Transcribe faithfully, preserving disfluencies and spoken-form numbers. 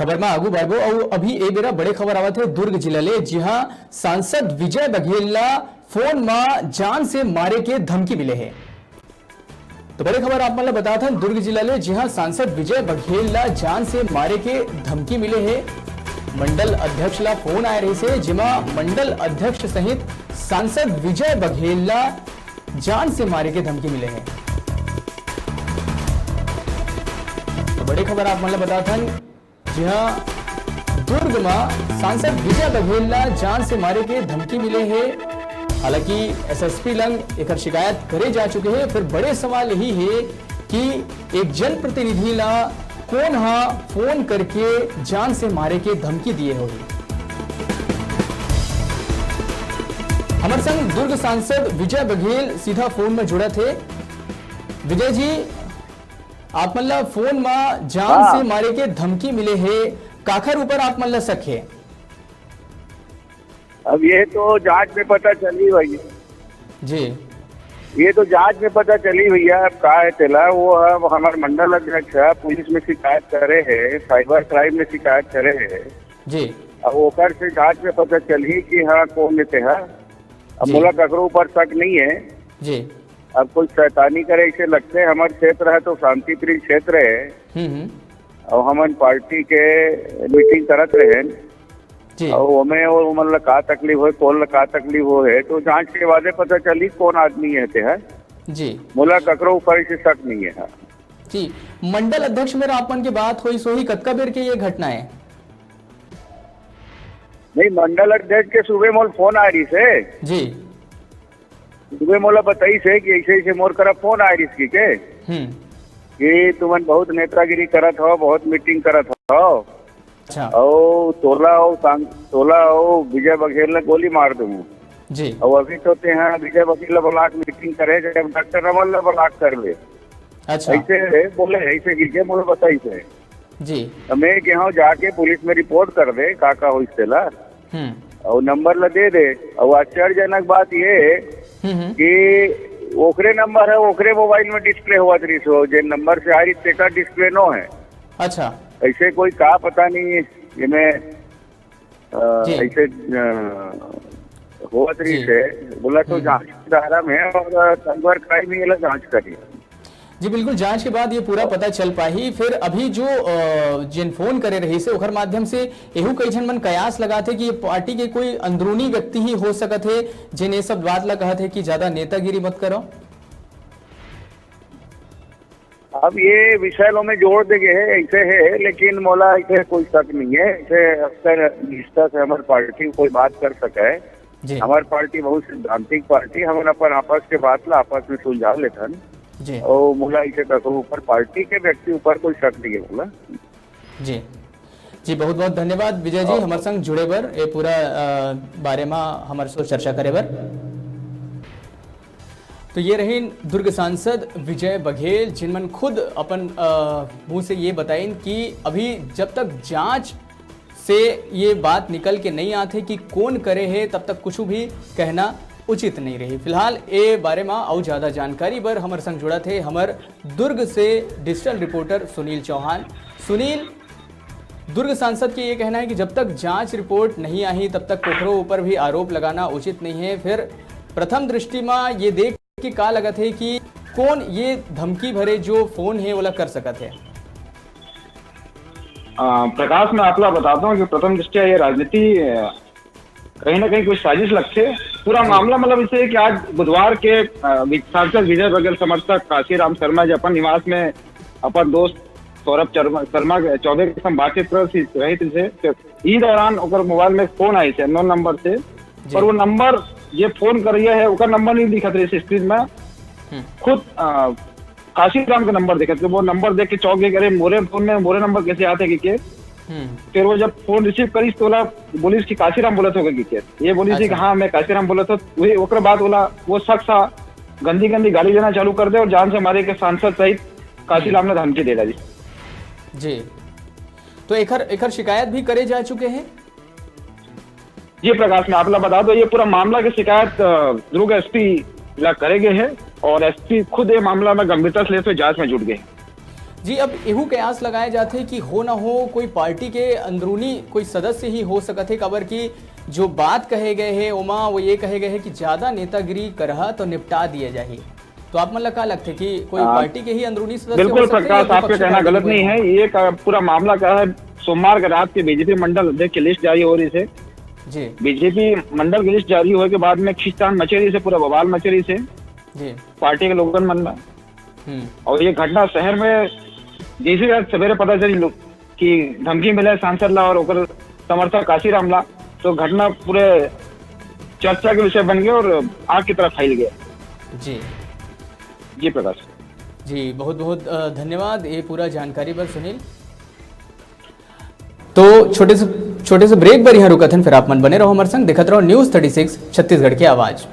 खबर म आगू बढ़बो अउ अभी ए बेरा बड़े खबर आवत हे दुर्ग जिला ले, जिहां सांसद विजय बघेल ला फोन म जान से मारे के धमकी मिले हे। तो बड़े खबर आप मन ला बतात हन दुर्ग जिला ले, जिहां सांसद विजय बघेल ला जान से मारे के धमकी मिले हे। मंडल अध्यक्ष ला फोन आए रहिस हे, जेमा मंडल अध्यक्ष सहित सांसद विजय बघेल ला जान से मारे के धमकी मिले हे। तो बड़े खबर आप मन ला बतात हन, जिहां दुर्ग म सांसद विजय बघेल ला जान से मारे के धमकी मिले हे। हालांकि एसएसपी लंग एकर शिकायत करे जा चुके हे, फिर बड़े सवाल यही हे कि एक जनप्रतिनिधि ला कोन हा फोन करके जान से मारे के धमकी दिए होही। हमर संग दुर्ग सांसद विजय बघेल सीधा फोन में जुड़त हे। विजय जी, आप मन ला फोन म जान हाँ। से मारे के धमकी मिले हे, काखर ऊपर आप मन ला शक हे? अब ये तो जांच में पता चली भैया। जी। ये तो जांच में पता चली भैया, अब का है तेला, वो है, वो हमारे मंडल अध्यक्ष है, पुलिस में शिकायत करे है, साइबर क्राइम में शिकायत करे है। जी। अब ओकर से जांच में पता चली कि हाँ, कौन लेते हैं। अब जी। मोला ककरो ऊपर शक नहीं है। जी। अब कोई शैतानी करे ऐसे लगते हैं, हमारे क्षेत्र है तो शांति प्रिय क्षेत्र है। हम्म, हम्म। और हमन पार्टी के मीटिंग करत रहे जी। और ओमे वो मन ला का तकलीफ होए, कौन ला का तकलीफ होए, तो जांच के बादे पता चली कौन आदमी है ते है। जी। मोला ककरो ऊपर ऐसे शक नहीं है। जी, मंडल अध्यक्ष मेरा आप मन के बात होई सोही, कतका बेर के ये घटना है? नहीं, मंडल अध्यक्ष के सुबह मोल फोन आ रही से। जी। सुबह मोला बताई से कि ऐसे ऐसे मोर करा फोन आ रही के। हम्म। कि तुमन बहुत नेतागिरी करत हो, बहुत मीटिंग करत हो। अच्छा। अउ तोला अउ सांग-, तोला अउ विजय बघेल ने गोली मार दूंगा। जी। अउ अभी तो ते हैं विजय बघेल ला ब्लॉक मीटिंग करे, जब डॉक्टर रमन ला ब्लॉक कर ले। अच्छा। ऐसे बोले, ऐसे की के मोला बताई से। जी। तो मैं कहा जाके पुलिस में रिपोर्ट कर दे, का का होइस तेला। हम्म। अउ नंबर ला दे दे। अउ आश्चर्यजनक बात ये हम्म, हम्म। कि ओकरे नंबर है, ओकरे मोबाइल में डिस्प्ले हुआ रही सो, जे नंबर से आ रही तेकर डिस्प्ले नो है। अच्छा। ऐसे कोई का पता नहीं है, ये मैं, अ, जी। ऐसे, अ, हुआ रही जी। से, बोला तो हम्म। जांच के दायरा में है और साइबर क्राइम ही ये ला जांच करी। जी, बिल्कुल, जांच के बाद ये पूरा पता चल पाही। फिर अभी जो, अ, जिन फोन करे रहिस हे, ओखर माध्यम से एहू कई झन मन कयास लगाथे कि ये पार्टी के कोई अंदरूनी व्यक्ति ही हो सकत हे, जिन ये सब बात ला कहत हे कि ज्यादा नेतागिरी मत करो। अब ये विषय लो में जोड़ दे गए है, ऐसे है, लेकिन मोला ऐसे कोई शक नहीं है। ऐसे अक्सर निष्ठा से हमारी पार्टी कोई बात कर सके है। जी। हमार पार्टी बहुत सैद्धांतिक पार्टी, हमन अपन आपस के बात ला आपस में सुलझा लेथन। जी। और मोला इसे ककरो ऊपर, पार्टी के व्यक्ति ऊपर कोई शक नहीं है मोला। जी, जी, बहुत बहुत धन्यवाद विजय जी, और हमर संग जुड़े बर, ए पूरा, अ, बारे में हमर से चर्चा करे बर। तो ये रहिन दुर्ग सांसद विजय बघेल, जिनमन खुद अपन, अ, मुंह से ये बताइन कि अभी जब तक जांच से ये बात निकल के नहीं आथे कि कौन करे हे, तब तक कुछ भी कहना उचित नहीं रही। फिलहाल ए बारे में अउ ज्यादा जानकारी बर हमर संग जुड़त हे हमर दुर्ग से डिजिटल रिपोर्टर सुनील चौहान। सुनील, दुर्ग सांसद के ये कहना है कि जब तक जांच रिपोर्ट नहीं आही, तब तक कोखरो ऊपर भी आरोप लगाना उचित नहीं है। फिर प्रथम दृष्टि में ये देख कि का लगत है कि कौन ये धमकी भरे जो फोन है, ओला कर सकत है? आ, प्रकाश, मैं आपला बताता हूँ कि प्रथम दृष्टिया ये राजनीति, अ, कहीं ना कहीं कोई साजिश लगथे। पूरा जी। मामला मतलब इसे है कि आज बुधवार के, अ, वि-, सांसद विजय बघेल समर्थक काशीराम शर्मा जी अपन निवास में अपन दोस्त सौरभ चर्मा, शर्मा चौबे के संग बातचीत कर रही थी, रही थी से। तो ई दौरान ओकर मोबाइल में फोन आइस हे अननोन नंबर से, जी। पर वो नंबर, ये फोन कर रहा है, ओकर नंबर नहीं दिखत रही स्क्रीन में। हम्म। खुद, अ, काशीराम का नंबर देखे, तो वो नंबर देख के चौंक गए कि अरे, मोरे फोन में मोरे नंबर कैसे आते कि के? हम्म। फिर वो जब फोन रिसीव करिस, तो बोला, बोलिस कि काशीराम बोलत हो कि के? ये बोलिस कि अच्छा। हाँ, मैं काशीराम बोलत हो। वही ओकर बाद बोला, वो शख्स आ गंदी गंदी गाली देना चालू कर दे और जान से मारे के सांसद सहित काशीराम ने धमकी दे डाली। जी, तो एकर, एकर शिकायत भी करे जा चुके हैं? जी प्रकाश, मैं आपला बता दो, ये पूरा मामला के शिकायत, अ, दुर्ग एसपी ला करे गए है और एसपी खुद ये मामला में गंभीरता से लेते हुए जांच में जुट गए। जी, अब एहू कयास लगाए जाथे कि हो ना हो कोई पार्टी के अंदरूनी कोई सदस्य ही हो सकत हे, काबर कि जो बात कहे गए हे ओमा वो ये कहे गए हे कि ज्यादा नेतागिरी करहा तो निपटा दिए जाही। तो आप मन ला का लगथे कि कोई आ, पार्टी के ही अंदरूनी सदस्य हो बिल्कुल सकथे या प्रकाश, आपके कहना गलत नहीं है। ये का पूरा मामला का है, सोमवार के रात के बीजेपी मंडल अध्यक्ष की लिस्ट जारी हो रही है। जी। बीजेपी मंडल की लिस्ट जारी होए के बाद में खींचतान मचे रही से, पूरा बवाल मचे रही से जी। पार्टी के लोगन मन में। हम्म। और ये घटना शहर में जैसे आज सवेरे पता चली लोग कि धमकी मिला है सांसद ला और ओकर समर्थक काशीराम ला, तो घटना पूरे चर्चा के विषय बन गया और आग की तरह फैल गया। जी। जी प्रकाश। जी, बहुत बहुत, अ, धन्यवाद ये पूरा जानकारी पर सुनील। तो छोटे से, छोटे से ब्रेक बर यहाँ रुकत हन, फिर आप मन बने रहो हमारे संग, देखत रहो News Thirty Six छत्तीसगढ़ की आवाज़।